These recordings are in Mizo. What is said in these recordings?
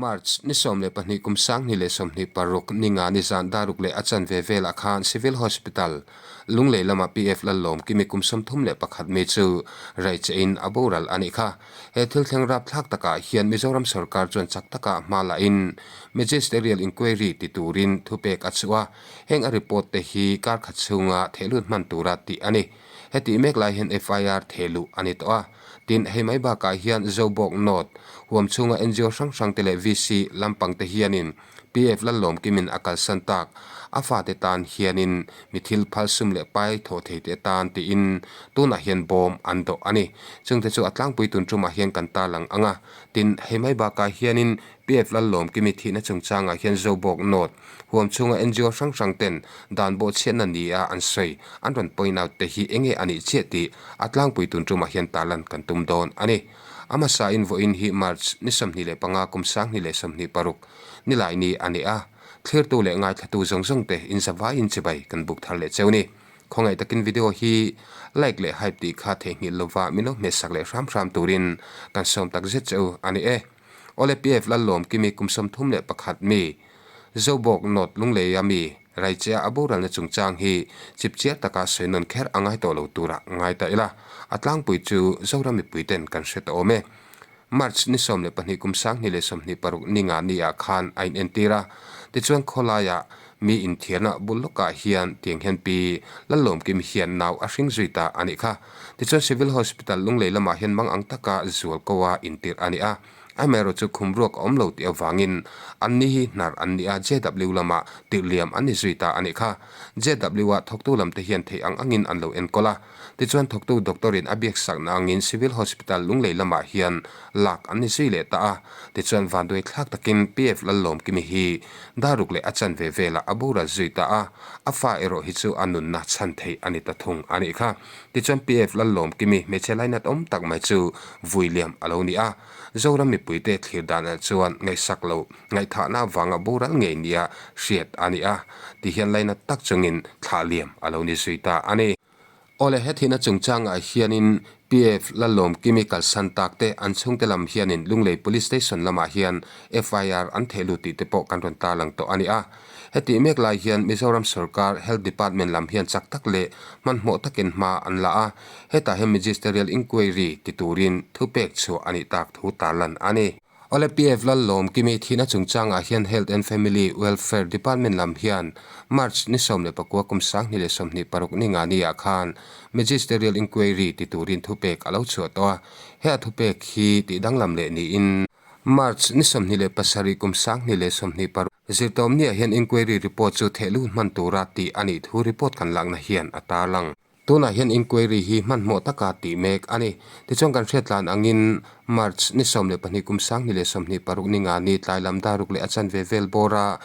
March ni 12 kum 2026 ninga ni zan daruk leh a chanve velah khan Civil Hospital, Lunglei lama PF Lallawmkimi kum 31 mi chu raichein a boral a nih kha. He thil thleng rapthlak takah hian Mizoram sorkar chuan chak taka hma lahin Magisterial Inquiry ti turin thupek a chhuah a, heng a report te hi kar khat chhunga thehlut hman tura tih a ni. Hetih mek lai hian FIR thehluh a ni tawh a. Tin, hei mai bakah hian Zobawk North huam chhunga ngo hrang hrang te leh VC lampang te hianin PF Lallawmkimin a kalsan tak a fate tan hianin mi thil phal sum leh pai thawh thei te tan tiin tunah hian bawm an dawh a ni. Chungte chu a tlangpui tun tumah hian kan tarlang ang a. Tin, hei mai bakah hianin PF Lallawmkimi thihna chungchangah hian Zobawk North Huam chhunga ngo hrang hrang ten dan bawhchhiatna ni a an sawi an rawn point out te hi enge a nih chiah tih a tlangpui tun tumah hian tarlan kan tum dawn a ni. A hmasa in vawiin hi March ni 25 kum 2026 nilai ni a ni a, thlirtu leh ngaithlatu zawng zawng te in zavaiin chibai kan buk thar leh cheu ni. Khawngaih takin video hi like leh hype tih kha theihnghilh lova min lo hmehsak leh hram hram turin kan sawm tak zet cheu a ni e. Awle PF Lallawmkimi kum 31 mi Zobawk North Lungleia mi Raichea a boralna chungchang hi chipchiar taka sawi nawn kher a ngai tawh lo tura ngai ta ila, a tlangpui chu Zoram mipuiten kan hre tawh awm e. March ni 12 kum 2026 ninga ni ah khan a inentir a, tichuan khawlaiah mi inthiarna bul lawkah hian tiang hian Pi Lallawmkim hian nau a hring zui ta a nih kha. Tichuan Civil Hospital Lunglei lamah hian mang ang taka zual ko a intirh a ni a. Amaherawh chu khum ruak a awm lo tih avangin an ni hi hnar an ni a, JW lamah tirh liam an ni zui ta a nih kha. JW-ah thawktu lam te hian theih ang angin an lo enkawl a. Tichuan thawktu doctor-in a biaksakna angin Civil Hospital Lunglei lamah hian lak an ni zui leh ta a. Tichuan vanduai thlak takin PF Lallawmkimi hi daruk leh a chanve velah a boral zui ta a, a fa erawh hi chu a nunna chhan theih a ni ta thung a nih kha. Tichuan PF Lallawmkimi hmeichhe lainat awm tak mai chu vui liam a lo ni a, Zoram mipuite thlir danah chuan ngaihsak lo ngaihthahna avanga boral ngei nia hriat a ni a, tihian lainat tak chungin thlah liam a lo ni zui ta a ni. Awle he thihna chungchangah hianin PF Lallawmkimi kalsan tak te an chhungte lam hianin Lunglei Police Station lamah hian FIR an theh lut tih te pawh kan rawn tarlang tawh a ni a. Hetih mek lai hian Mizoram sorkar Health Department lam hian chak tak leh hmanhmawh takin hma an la a, hetah hian Magisterial Inquiry ti turin thupek chhuah a nih tak thu tarlan a ni. Awle PF Lallawmkimi thihna chungchangah hian Health and Family Welfare Department lam hian March ni 19 kum 2026 ni nga ni ah khan Magisterial Inquiry ti turin thupek a lo chhuah tawh a, he a thupek hi tih danglam leh niin March ni 27 kum 2026 zirtawmniah hian inquiry report chu thehlut hman tura tih a nih thu report kan lakna hian a tarlang. Tunah hian inquiry hi hmanhmawh taka tih mek a ni. Tichuan kan hriatlan angin March ni 12 kum 2026 ni nga ni tlai lam daruk leh a chanve vel bawra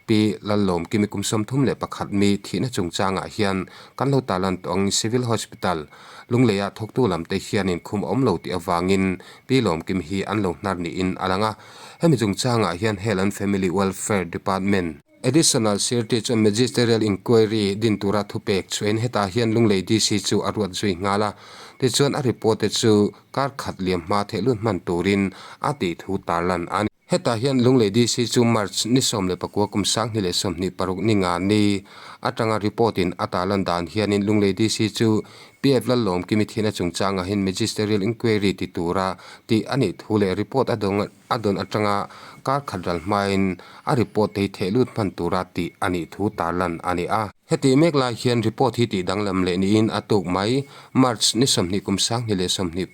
Pi Lallawmkimi kum 31 mi thihna chungchangah hian kan lo tarlan tawh angin Civil Hospital, Lungleiah thawktu lamte hianin khum a awm lo tih avangin Pi Lawmkimi hi an lo hnar niin a lang a. Hemi chungchangah hian Health and Family Welfare Department, Additional Secretary chuan Magisterial Inquiry din tura thupek chuain hetah hian Lunglei DC chu a ruat zui nghal a. Tichuan a report te chu kar khat liam hma theihlut hman turin a tih thu tarlan a ni. Hetah hian Lunglei DC chu March ni 19 kum 2026 ni nga ni atanga report in a tarlan dan hianin Lunglei DC chu PF Lallawmkimi thihna chungchangah hian Magisterial Inquiry ti tura tih a nih thu leh report a dawng a dawn atanga kar khat ral hmain a report te hi thehlut hman tura tih a nih thu tarlan a ni a. Hetih mek lai hian report hi tih danglam leh niin a tuk mai. March ni 20 kum 2026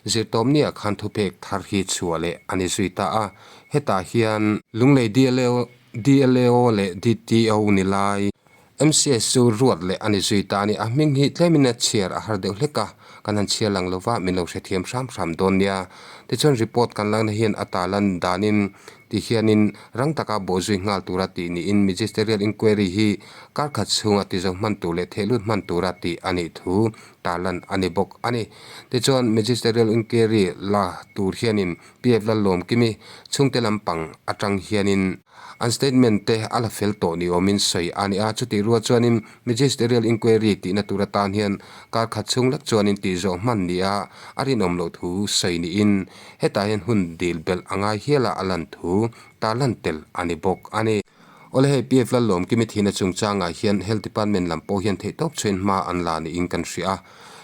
zirtawmniah khan thupek thar hi chhuah leh a ni zui ta a. Hetah hian Lunglei DLO DLAO leh DTO ni lai MCS chu ruat leh a ni zui ta a ni. A hming hi tlemin a chhiar a har deuh hlek a, kan han chhiar lang lova min lo hrethiam hram hram dawn nia. Tichuan report kan lakna hian a tarlan danin Ti hianin rang taka bawhzui nghal tura tih niin Magisterial Inquiry hi kar khat chhunga tizo hman tur leh thehlut hman tura tih a nih thu tarlan a ni bawk a ni. Tichuan Magisterial Inquiry la tur hianin PF Lallawmkimi chhungte lampang atang hianin an statement te a la fel tawh ni awmin sawi a ni a. Chutih rual chuanin Magisterial Inquiry tihna tur atan hian kar khat chhung lek chuanin tihzawh hman nia a rinawm loh thu sawi niin Hetah hian hun dil belh a ngai hial a a lan thu. thu tarlan tel a ni bawk a ni. Awle hei PF Lallawmkimi thihna chungchangah hian Health Department lam pawh hian theihtawp chhuain hma an la niin kan hria a.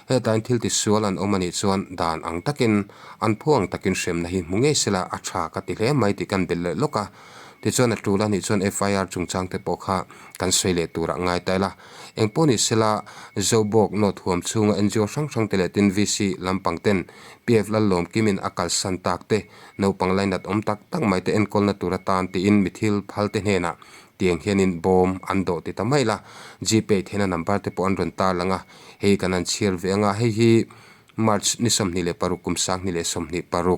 Hetlaiin thil tisual an awm a nih chuan dan ang takin an phu ang takin hremna hi hmu ngei sela a tha ka ti hle mai tih kan belh leh lawk a. Tichuan a tul a nih chuan FIR chungchang te pawh kha kan sawi leh turah ngai ta ila. Engpawh ni sela Zobawk North huam chhunga NGO hrang hrang te leh tin VC lampang ten PF Lallawmkimin a kalsan tak te Naupang lainat awm tak tak mai te enkawlna tur atan tiin mi thil phal te hnenah tiang hianin bawm an dawh ti ta mai la. Gpay theihna number te pawh an rawn tar lang a, hei kan han chhiar ve anga hei hi March ni 26 kum 2026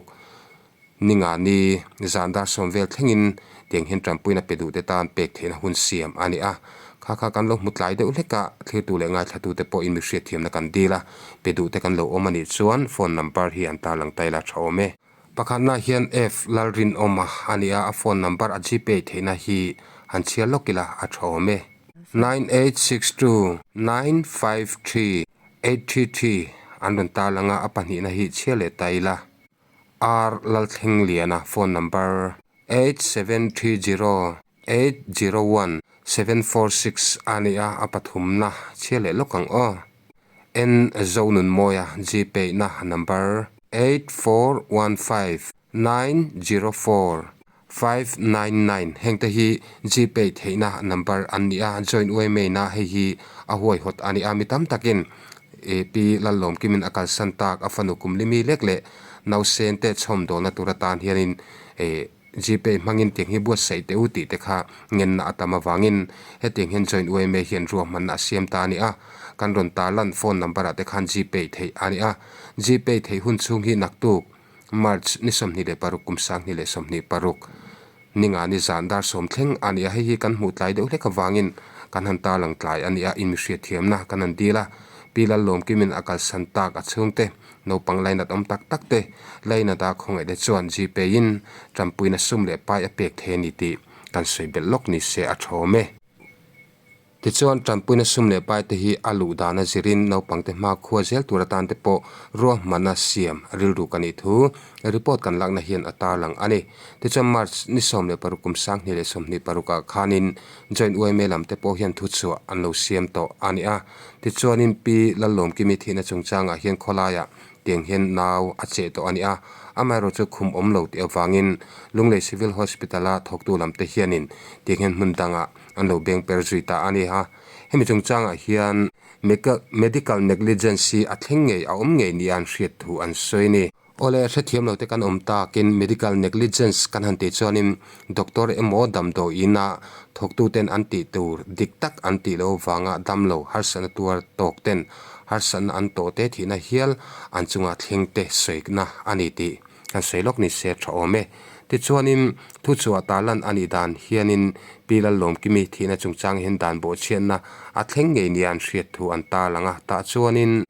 ninga ni zan dar sawm vel thlengin tiang hian tanpuina pe duh te tan pek theihna hun siam a ni a. Kha kha kan lo hmu tlai deuh hlek a, thlirtu leh ngaithlatute pawhin mi hriatthiamna kan dil a, pe duh te kan lo awm a nih chuan phone number hi an tarlang ta ila tha awm e. Pakhatna hian F Lalrinawma a ni a, a phone number a gpay theihna hi han chhiar lawk ila a tha awm e. 9862 953 833 an rawn tarlang a, a pahnihna hi chhiar leh ta ila. R Lalthlengliana phone number 8730 801 746 a ni a, a pathumna chhiar leh lawk ang aw. N Zonunmawia Gpay na number 8415904 599 hengte hi Gpay theihna number an ni a, join uaimei na hei hi a huaihawt a ni a, mi tam takin Pi Lallawmkimin a kalsan tak a fanu kum limi lek leh nausen te chhawmdawlna tur atan hianin Gpay hmangin tiang hi buatsaih teh u tih te kha ngenna a tam avangin hetiang hian join UMA hian ruahmanna a siam ta a ni a, kan rawn tarlan phone number ah te khan Gpay theih a ni a. Gpay theih hun chhung hi naktuk March ni 26 kum 2026 ninga ni zan dar sawm thleng a ni a, hei hi kan hmuh tlai deuh hlek avangin kan han tarlang tlai a ni a, inmihriatthiamna kan han dil a, Pi Lallawmkimin a kalsan tak a chhungte Naupang lainat awm tak tak te lainat a khawngaih te chuan Gpay in tanpuina sum leh pai a pek thei a ni tih kan sawi belh lawk ni se a tha awm e. Tichuan tanpuina sum leh pai te hi a luh dan a zirin naupang te hma khua zel tur atan te pawh ruahmanna siam rilru ka nih thu report kan lakna hian a tarlang a ni. Tichuan March ni 16 kum 2026 ah khanin Joint yma lam te pawh hian thuchhuah an lo siam tawh a ni a. Tichuanin Pi Lallawmkimi thihna chungchangah hian khawlaiah tiang hian nau a cheh tawh a ni a, amaherawh chu khum awm lo tih avangin Lunglei Civil Hospital-a thawktu lamte hianin tiang hian hmun dangah an lo beng per zui ta a ni a. Hemi chungchangah hian medical negligence hi a thleng ngei a awm ngei nia an hriat thu an sawi a ni. Awle, hrethiam lo te kan awm takin medical negligence kan han tih chuanin doctor emaw damdawiin a thawktu ten an tih tur dik tak an tih loh avanga damlo harsatna tuar tawk ten harsatna an tawh te thihna hial an chunga thleng te sawina a ni tih kan sawi lawk ni se tha awm e. Tichuanin thuchhuah tarlan a nih dan hianin Pi Lallawmkimi thihna chungchang hian dan bawhchhiatna a thleng ngei nia an hriat thu an tarlang a, tah chuanin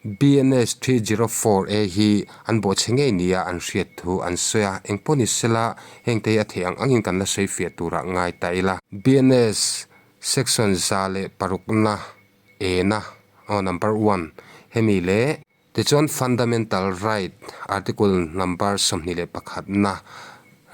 BNS 304 A hi an bawhchhe ngei nia an hriat thu an sawi a, engpawh ni sela hengte hi a theih ang angin kan la sawi fiah turah ngai ta ila. BNS section 106na ena aw number one hemi leh tichuan fundamental right article number 21 na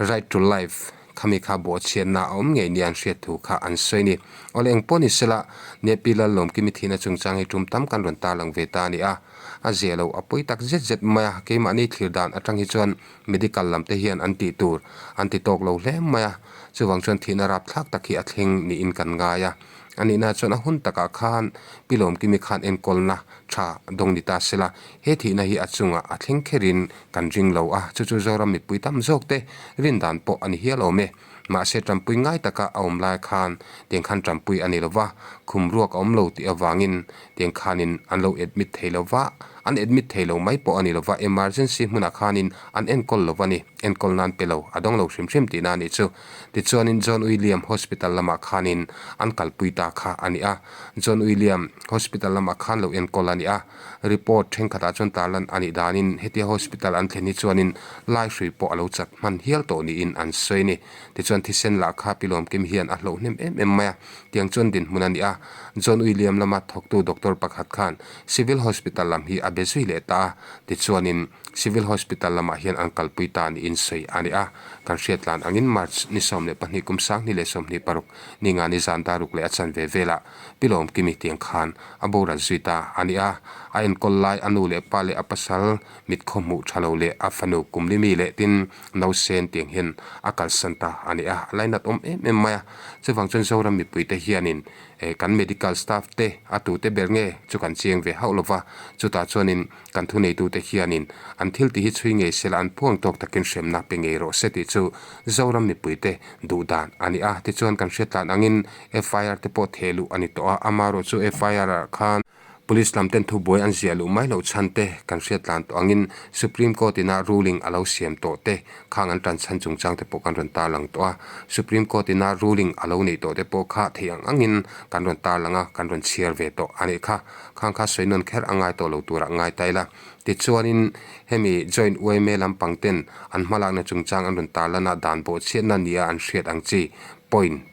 Right to life khami kha bawhchhiatna a awm ngei nia an hriat thu kha an sawi a ni. Awle eng pawh ni sela, Nepi Lallawmkimi thihna chungchang hi tum tam kan rawn tarlang ve ta a ni a. A zia lo a pawi tak zet zet mai a, keimahni thlir dan atang hi chuan medical lam te hian an tih tur an ti tawk lo hle mai a, chuvang chuan thihna rapthlak tak hi a thleng niin kan ngai a. A nihna chuan a hun takah khan Pi Lawmkimi khan enkawlna tha dawng ni ta sela, he thihna hi a chungah a thleng kherin kan ring lo a, chu chu Zoram mipui tam zawk te rin dan pawh a ni hial awm e. Mahse tanpui ngai taka a awm lai khan tiang khan tanpui a ni lo va, khum ruak a awm lo tih avangin tiang khanin an lo admit thei lo va, an admit thei lo mai pawh a ni lo va, emergency hmunah khanin an enkawl lo va ni, enkawl nan pe lo, a dawng lo hrim hrim tihna a nih chu. Tichuanin John William Hospital lamah khanin an kalpui ta kha a ni a, John William Hospital lamah khan lo enkawl a ni a, Report thenkhatah chuan tarlan a nih danin hetia hospital an thlen hi chuanin laihrui pawh a lo chat hman hial tawh niin an sawi a ni. Tichuan thisen lah kha Pi Lawmkim hian a hloh hnem em em mai a, tiang chuan dinhmun a ni a. John William lama thawktu doctor pakhat khan Civil Hospital lam hi a. a be zui leh ta a, tichuanin Civil Hospital lamah hian an kalpui ta niin sawi a ni a. Kan hriat tlan angin March ni 12 kum 2026 ni nga ni zan daruk leh a chanve velah Pi Lawmkimi tiang khan a boral zui ta a ni a. A enkawl lai a nu leh pa leh a pasal mit khaw hmuh tha lo leh a fanu kumli mi leh tin nausen tiang hian a kalsan ta a ni a. A lainat awm em em mai a. Chuvang chuan Zoram mipuite hianin kan medical staff te a tute ber nge chu kan chiang ve hauh lova, chutah chuanin kan thuneitute hianin an thil tih hi chhui ngei sela an phuang tawk takin hremna pe ngei rawh se tih chu Zoram mipuite duh dan a ni a. Tichuan kan hriatlan angin FIR te pawh theh luh a ni tawh a, amaherawh chu FIR ah khan Police lam ten thubuai an ziah luh mai loh chhan te kan hriat tlan tawh angin Supreme Court ina ruling a lo siam tawh te khang an tan chhan chungchang te pawh kan rawn tarlang tawh a. Supreme Court ina ruling a lo neih tawh te pawh kha theih ang angin kan rawn tarlang a, kan rawn chhiar ve tawh a nih kha. Khang kha sawi nawn kher a ngai tawh lo turah ngai ta ila. Tichuanin hemi Joint yma lampang ten an hmalakna chungchang an rawn tarlan a, dan bawhchhiatna nia an hriat ang chi point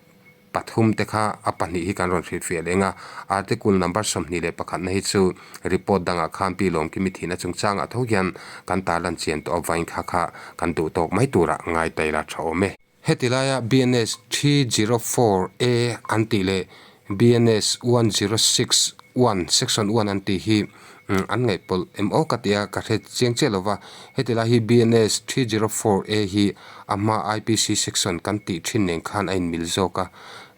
Pathum te kha a pahnih hi kan rawn hrilhfiah leng a, article number 21 na hi chu report dangah khan Pi Lawmkimi thihna chungchangah tho hian kan tarlan chian tawh avangin kha kha kan duh tawk mai turah ngai ta ila tha awm e. Heti laia BNS 304 A an tih leh BNS 106 1 section 1 an tih hi an ngaihpawlh em aw ka ti a, ka hre chiang chiah lo va. Heti lai hi BNS 304 A hi a hma IPC section kan tih thin nen khan a inmil zawk a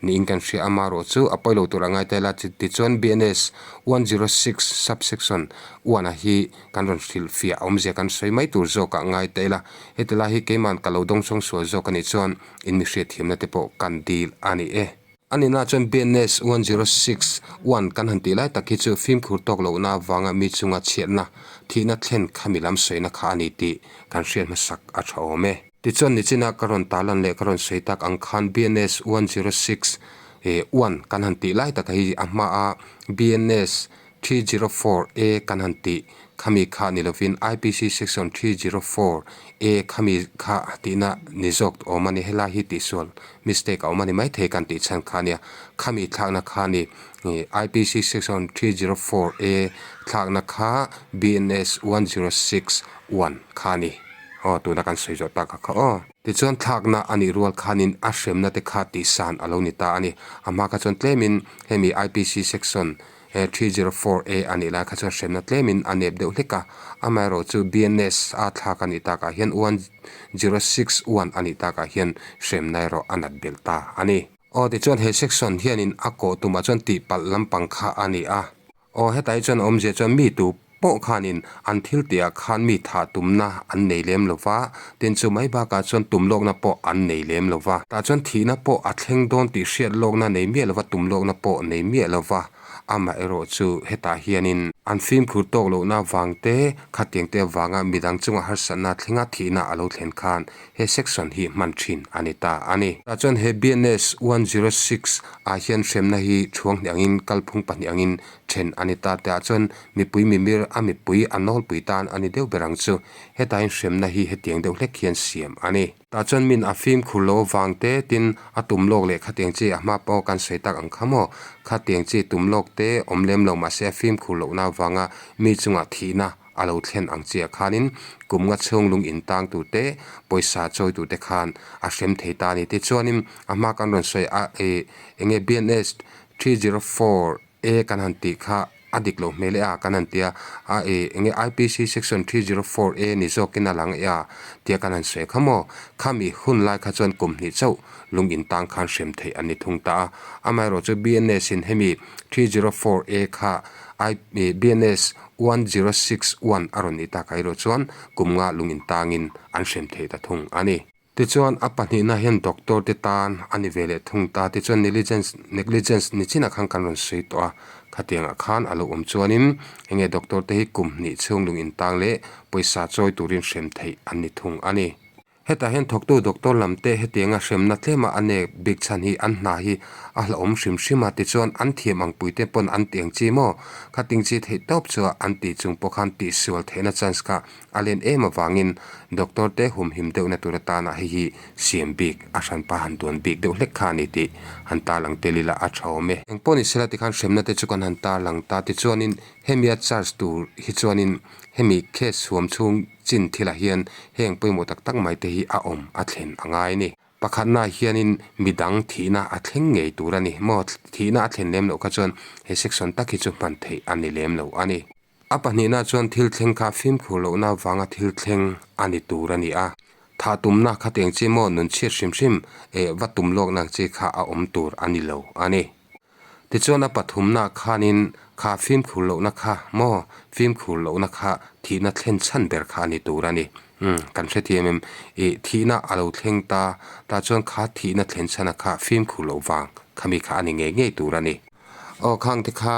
niin kan hria. Amaherawh chu a pawilo tur a ngai ta ila tichuan BNS 106 subsection 1 a hi kan rawn hrilhfiah awmzia kan sawi mai tur zawkah ngai ta ila. Heti lai hi keiman ka lo dawngsawng sual zawk a nih chuan in mi hriatthiamna te pawh kan dil a ni e. A nihna chuan BNS 106 1 kan han tih lai tak hi chu fimkhur tawk lohna avanga mi chunga chhiatna, thihna thlen kha mi lam sawina kha a ni tih kan hriat hmasak a tha awm e. Tichuan nichina ka rawn tarlan leh ka rawn sawi tak ang khan BNS 106 1 kan han tih lai tak hi a hmaa BNS 304 A kan han tih khami kha ni lovin IPC section 304 A khami kha tihna ni zawk awm a ni. Helai hi tihsual mistake a awm a ni maithei kan tih chhan kha a nia. Khami thlakna kha a ni. IPC section 304 A thlakna kha BNS 106 1 kha a ni. Aw tuna kan sawi zawh tak kha aw. Tichuan thlakna a nih rual khanin a hremna te kha tihsan a lo ni ta a ni. A hma kha chuan tlemin hemi IPC section He 304 A a nih lai kha chuan hremna tlemin a nep deuh hlek a, amaherawh chu BNS a thlak a nih takah hian 106 1 a nih takah hian hremna erawh a nat belh ta a ni. Aw tichuan he section hianin a kawh tumah chuan tihpalh lampang kha a ni a. Aw hetah hi chuan awmzia chuan mi tu pawh khanin an thil tihah khan mi thah tumna an nei lem lo va, tin chu mai bakah chuan tum lawkna pawh an nei lem lo va. Tah chuan thihna pawh a thleng dawn tih hriat lawkna nei miah lo va, tum lawkna pawh nei miah lo va. Amaherawh chu hetah hianin an fimkhur tawk lohna vang te, khatiang te avanga midang chunga harsatna thlenga thihna a lo thlen khan he section hi hman thin a ni ta a ni. Tah chuan he BNS 106 ah hian hremna hi thuang hnih angin kalphung pahnih angin then a ni ta teh ah chuan mipui mimir a mipui a nawlpui tan a ni deuh ber ang chu. Hetah hian hremna hi hetiang deuh hlek hian siam a ni. Tah chuan min a fimkhur lo avang te tin a tum lawk leh khatiang chi a hma pawh kan sawi tak ang kha maw? Khatiang chi tum lawk te awm lem lo mahse a fimkhur lohna avanga mi chungah thihna a lo thlen ang chiah khanin kum nga chhung lung in tang tur te pawisa chawi tur te khan a hrem thei ta a ni. Tichuanin a hma kan rawn sawi a ih enge BNS 304 A kan han tih kha a dik loh hmel e a kan han ti a, a e enge IPC section 304 A ni zawkin a lang e a tia kan han sawi kha maw? Khami hun lai kha chuan kum hnih chauh lung in tang khan hrem theih an ni thung ta a, amaherawh chu BNS in hemi 304 A kha I BNS 1061 a rawn nih takah erawh chuan kum nga lung in tangin an hrem thei ta thung a ni. Tichuan, a pahnihna hian doctor te tan a ni ve leh thung ta. Tichuan, negligence, negligence ni chinah khan kan rawn sawi tawh a, khatiangah khan a lo awm chuanin enge doctor te hi kum hnih chhung lung intang leh pawisa chawi turin hrem theih an ni thung a ni. Hetah hian thawktu doctor lam te hetianga hremna tlema a nek bik chhan hi an hna hi a hlauhawm hrim hrim a, tichuan an thiam ang pui te pawn an ti ang chi maw? Khating chi theih tawp chu an tih chung pawh khan tihsual theihna chance kha a len em avangin doctor te humhim deuhna tur atana hei hi siam bik a hranpa han duan bik deuh hlek kha a ni tih han tarlang tel ila a tha awm e. Engpawh ni sela tikhan hremna te chu kan han tarlang ta tichuanin hemi a charge tur hi chuanin hemi case huam chhung chin thilah hian heng pawimawh tak tak mai te hi a awm a thlen a ngai a ni. Pakhatnaah hianin midang thihna a thleng ngei tur a ni maw? Thihna a thlen lem loh kha chuan he section tak hi chu hman theih a ni lem lo a ni. A pahnihna chuan thil thleng kha fimkhur lohna vanga thil thleng a ni tur a ni a. Thah tumna kha teng chi maw nun chhiat hrim hrim eh va tum lawkna chi kha a awm tur a ni lo a ni. Tichuan a pathumna khanin kha fimkhur lohna kha maw fimkhur lohna kha thihna thlen chhan ber kha a ni tur a ni. Umm kan hrethiam em ih thihna a lo thleng ta tah chuan kha thihna thlen chhana kha fimkhur loh vang khami kha a ni ngei ngei tur a ni. Aw khang te kha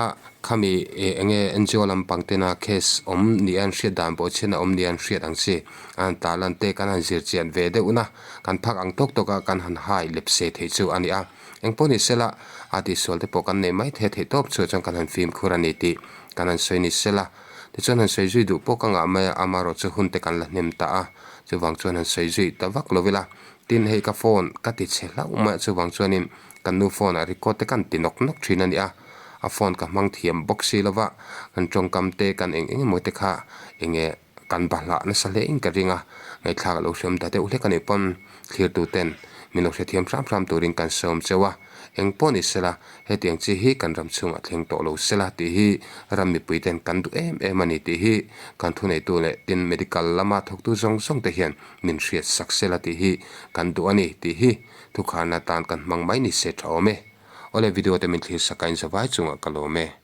khami ih enge NGO lampang tena case awm ni a an hriat dan pawh chhiatna awm ni a an hriat ang chi a han tarlan te kan han zir chian ve deuh na kan phak ang tawk tawk a kan han hai lep se theih chu a ni a engpawh ni sela a tihsual te pawh kan nei mai thei a theih tawp chu chuan kan han fimkhur a ni tih kan han sawi ni sela tichuan han sawi zui duh pawh ka ngah mai a amaherawh chu hun te kan la hnem ta a chuvang chuan han sawi zui ta vak lo ila tin hei ka phone ka ti chhe hlauh mai a chuvang chuanin Kan nu phone ah record te kan ti nawk nawk thin a ni a, a phone ka hmang thiam bawk si lova, kan tawngkam te kan eng eng emaw te kha enge kan bahlah nasa hle in ka ring a, ngaihthlak a lo hriam ta deuh hlek a nih pawn thlirtu ten min lo hrethiam hram hram turin kan sawm cheu a, eng pawh ni sela hetiang chi hi kan ram chhungah thleng tawh lo sela tih hi ram mipui ten kan duh em em a ni tih hi kan thuneitu leh tin medical lama thawktu zawng zawng te hian min hriat sak sela tih hi kan duh a ni tih hi Thukharna tan kan hmang mai ni se tha awm e. Awle video te min thlir sak a in zavai chungah ka lawm e.